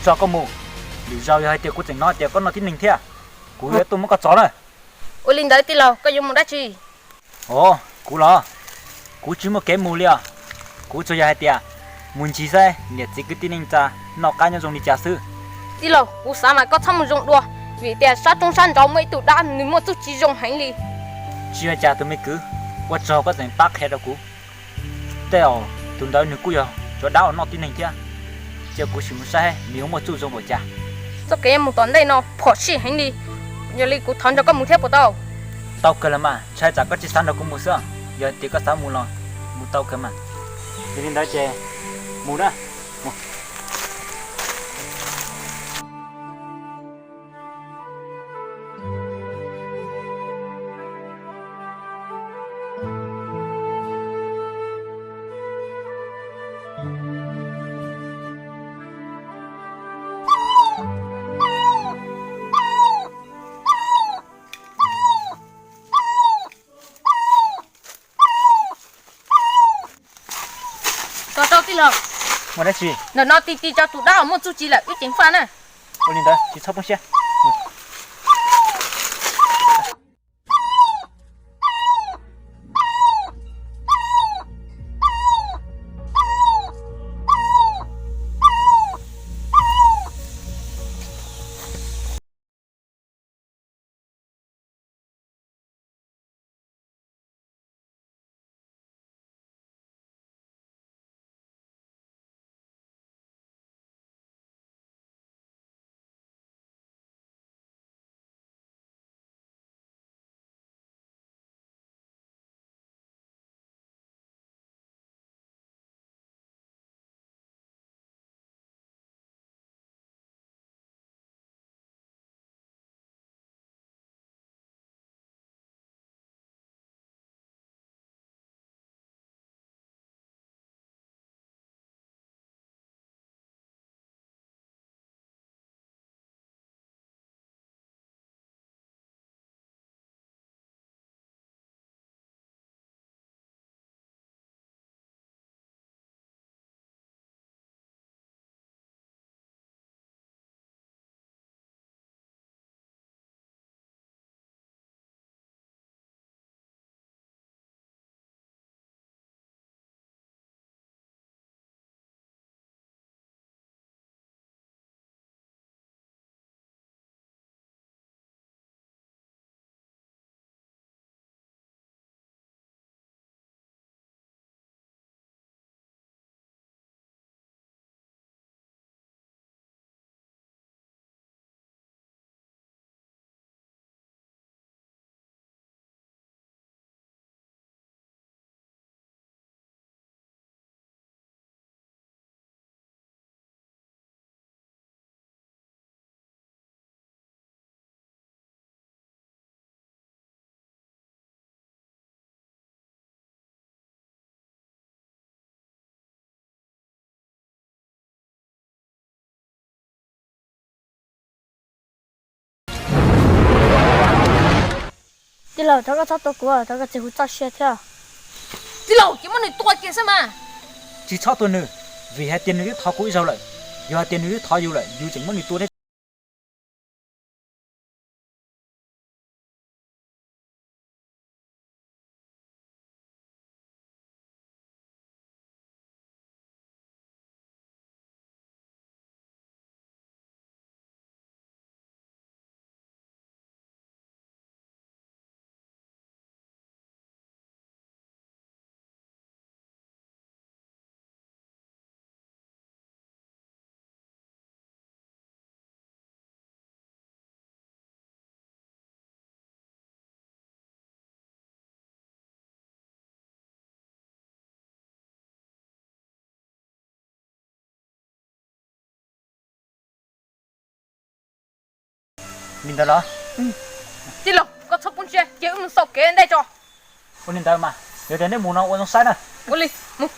Tso koj mus, lwm zaus yog hais tias kuv tseem hnov tias koj noj tib neeg thiab, kuv yuav tuaj muab koj txov na. Ua li ntawd tij laug, koj yuav mus dab tsi? Os, kuv los, kuv tsis muaj kev mus li os. Kuv tsuas yog hais tias mus ncig saib niam txiv kwv tij neej tsa noj qab nyob zoo li cas xwb. Tij laug, kuv xav mas koj txhob mus zoo dua, vim tias sab roob sab nrau muaj ib tug dab, nws muaj txuj ci zoo heev li. Tsis ua cas tus me kwv, ua tsaug koj tseem pab qhia rau kuv. Tej zaum tus ntawd nws kuj yog cov dab uas noj tib neeg thiab. Cia kuv sim mus saib nws yuav muaj txuj zoo npaum cas. Txoj kev mus tom ntej no phom sij heev li, yog li kuv thov nrog koj mus thiab puas tau? Tau kawg los mas, ntshai tsam koj tsis xav nrog kuv mus xwb. Yog tias koj xav mus los mus tau kawg mas. Yog li ntawd ces mus na. Tos tau tij laug. Ua dab tsi? Ntawm no tis tis tso tus dab uas muaj txuj ci lawm wb ceev faj na. Ua li ntawd tsis txhob poob siab. Tij laug, thov koj txhob tua kuv, thov koj txiv hu txoj sia thiab. Tij laug, cia muab nws tua kiag xwb mas. Tsis txhob tua nws, vim hais tias nws twb thov kuv ib zaug lawm. Yog hais tias nws twb thov yus lawm, yus tseem muab nws tua thiab. Li ntawd los? Tij laug, koj txhob poob siab, cia wb mus xauj kev ntej tso. Ua li ntawd mas, yog tias neb mus no ua zoo saib na. Ua li, mus.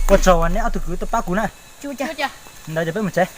Ua tsaug uas neb ob tug kwv tuaj pab kuv na. Ntawd ces peb mus tsev.